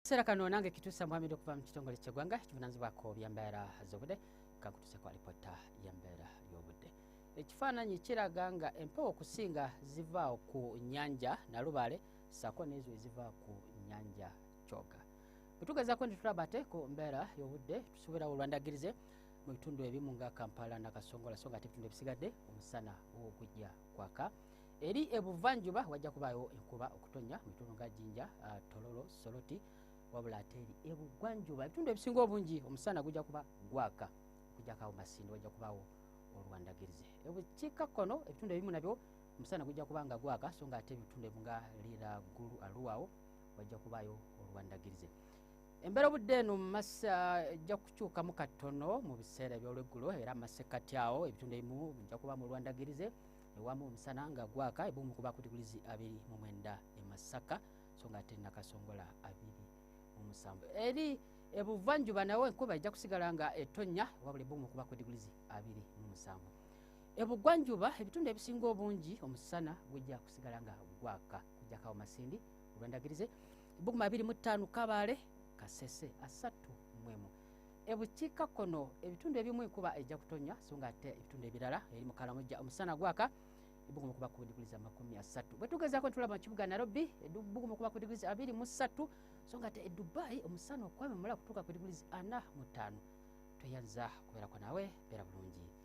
Kaseera kano nange Kituusa Muhammed okuva mu kitongole ky'eggwanga kivunaanyizibwako by'embeera z'obudde kankutuuseko alipoota y'embeera y'obudde. Ekifaananyi kiraga nga empewo okusinga ziva ku nnyanja Nalubaale ssaako n'ezo eziva ku nnyanja Kyoga. Bwe tugezaako nti tulaba ate ku mbeera y'obudde, tusuubirawo olwandagirize mu bitundu ebimu nga Kampala Nakasongola, so nga ate ebitundu ebisigadde omusana gujja kwaka. Eri ebuvanjuba wajja kubaayo enkuba okutonnya mu bitundu nga Jinja, Tororo, Soroti, wabula ate eri ebugwanjuba ebitundu ebisinga obungi omusana gujja kuba gwaka, okuggyako awo Masindi wajja kubaawo olwandagirize. Ebukiikakkono ebitundu ebimu nabyo omusana gujja kuba nga gwaka, so nga ate ebitundu ebimu nga Lira, Gulu, Aluwaawo wajja kubaayo olwandagirize. Embeera obudde eno masa ejja kukyukamu katono mu biseera eby'olweggulo, era amasekkati awo ebitundu ebimu bijja kuba mu lwandagirize, ewamu omusana nga gwaka, ebumu kuba ku digulizi 29 e Masaka, so nga ate Nakasongola 27. Eri ebuvanjuba nawo enkuba ejja kusigala nga etonnya, wabula ebumu kuba ku digulizi 27. Ebugwanjuba ebitundu ebisinga obungi omusana gujja kusigala nga gwaka, kujjako awo Masindi olwandagirize, ebuguma 25 Kabaale, Kasese 31. Ebukiikakkono ebitundu ebimu enkuba ejja kutonnya, so nga ate ebitundu ebirala eri mu Karamoja omusana gwaka, ebbugumu kuba ku digulizi 30. Bwe tugezaako ntulaba mu kibuga Nairobi, ebbugumu kuba ku digulizi 23, so nga ate e Dubai omusana okwememula kutuuka ku digulizi 45. Tweyanza kubeerako naawe, beera bulungi.